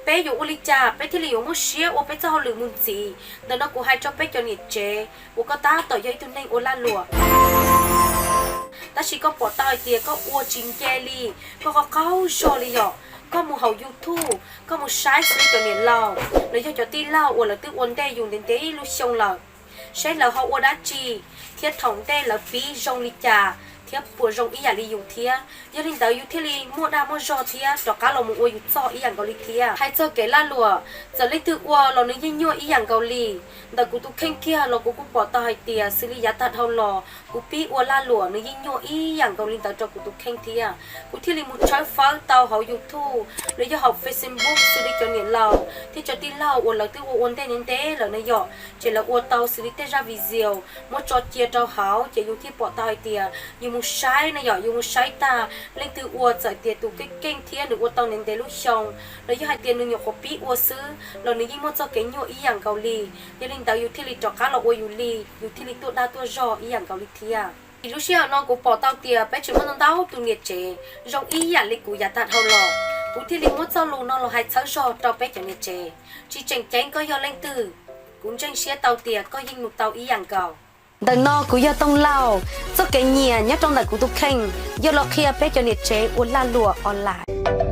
Peb yuav ua li cas peb thiaj li yuav muaj siab ua peb txoj hauj lwm mus ntxiv? Ntawm no kuv hais rau peb cov niam tsev uas koj tab tom yog ib tug neeg ua lag luam, tab sis koj pom tau hais tias koj ua tsis nce li, koj qaug qaug zog li yom. Koj mus hauv YouTube, koj mus saib xws li cov niam laus los yog cov tij laug uas lawv twb ua ntej yus ntev ntev lub xyoo lawm, seb lawv ho ua dab tsi thiab thaum ntej lawv pib zoo li cas thiab puas zoo ib yam li yus thiab. Yog li ntawd yus thiaj li muaj dag muaj zog thiab rov qab los mus ua yus txoj ib yam nkaus li thiab. Hais txog kev lag luam, txawm leej twg ua los nws yeej nyuaj ib yam nkaus li. Ntawm kuv tus kheej kiag los kuv kuj pom tau hais tias xws li yav tag dhau los kuv pib ua lag luam nws yeej nyuaj ib yam nkaus li ntawd rau kuv tus kheej thiab. Kuv thiaj li mus tshawb fawb tau hauv YouTube los yog hauv Facebook xws li cov niam laus thiab cov tij laug uas lawv twb ua ua ntej ntev ntev lawm na yom, ces lawv ua tau xws li tej zaj video muab tso cia rau hauv ces yus thiaj pom tau hais tias yus mus saib na yom, yus mus saib tag leej twg ua txawm tias tus keej keej thiab nws ua tau ntev ntev lub xyoo los yog hais tias nws nyuam qhuav pib ua xwb los nws yeej muaj txoj kev nyuaj ib yam nkaus li. Yog li ntawd yus thiaj li rov qab los ua yus li, yus thiaj li tuaj dag tuaj zog ib yam nkaus li thiab. Vim lub sij hawm no kuv pom tau tias peb tseem muaj ntau ntau tus niam tsev zoo ib yam li kuv yav tag dhau los, kuv thiaj li muab txoj lus no los hais txhawb zog rau peb cov niam tsev. Tsis tseem ceeb koj yog leej twg, kuv ntseeg siab tau tias koj yeej mus tau ib yam nkaus. Ntawm no kuv yog Tooj Lauj, txoj kev nyiam nyob rau ntawm kuv tus kheej yog los qhia peb cov niam tsev ua lag luam online.